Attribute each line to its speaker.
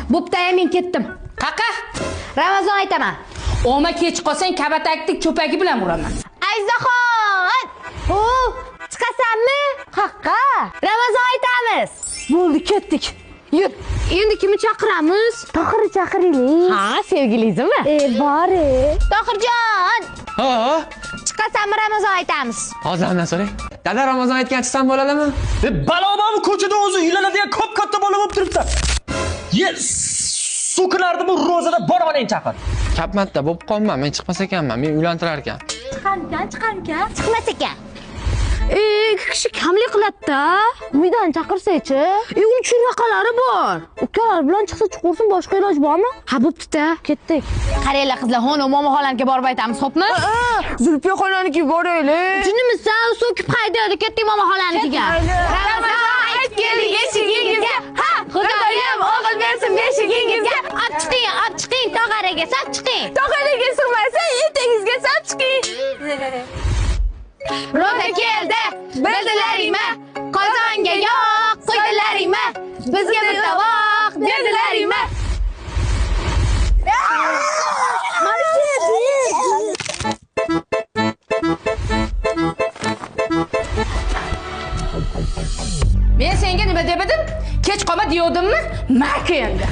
Speaker 1: Bo'pti, aya, men ketdim.
Speaker 2: Qaqa?
Speaker 1: Ramazon aytaman.
Speaker 2: Oma kech qolsang kabatakni cho'pagi bilan uraman.
Speaker 1: Ayzaxon! O, chiqasanmi? Haqqa. Ramazon aytamiz. Bo'ldi, ketdik. Yur. Endi kimni chaqiramiz? Tohirni chaqiraylik. Ha, sevgilingizmi? Bor. Tohirjon!
Speaker 3: Ha?
Speaker 1: Chiqasanmi, Ramazon aytamiz.
Speaker 3: Hozir andan so'ray. Dada, Ramazon aytgan chiqsam bo'ladimi?
Speaker 4: Balo bormi, ko'chada o'zi uylanadigan ko'p katta bola bo'lib turibdi. Ye, so'kinardi bu ro'zada bor onang chaqir.
Speaker 3: Kapmatda bo'lib qolma, men chiqmas ekanman, men uylantirar ekan.
Speaker 1: Chiqarkan, chiqarkan. Chiqmas ekan. Ikki kishi kamlik qiladi-da. Umidani chaqirsak-chi? Uni churvaqalari bor. Ukalari bilan chiqsa chiqursin, boshqa iloj bormi? Ha, bo'pti-da. Ketdik. Qaranglar qizlar, xo'na momo xolanikiga borib aytamiz, xo'pmi?
Speaker 5: Zulfiya xolanikiga boraylik.
Speaker 1: Jinnimisan, so'kib haydadi, ketdik momo xolanikiga. Ramazon aytib keldik eshigingizga. Ha, Xudoyim o'g'il bersin beshigingizga. Olib chiqing, olib chiqing, tog'araga sop chiqing.
Speaker 5: Tog'araga sig'masa, etagingizga sop chiqing.
Speaker 1: Ro'za keldi, bildilaringmi? Qozonga yog' quydilaringmi? Bizga bir tovoq berdilaringmi?
Speaker 2: Men senga nima deb edim? Kech qolma deyovdimmi? Maka endi.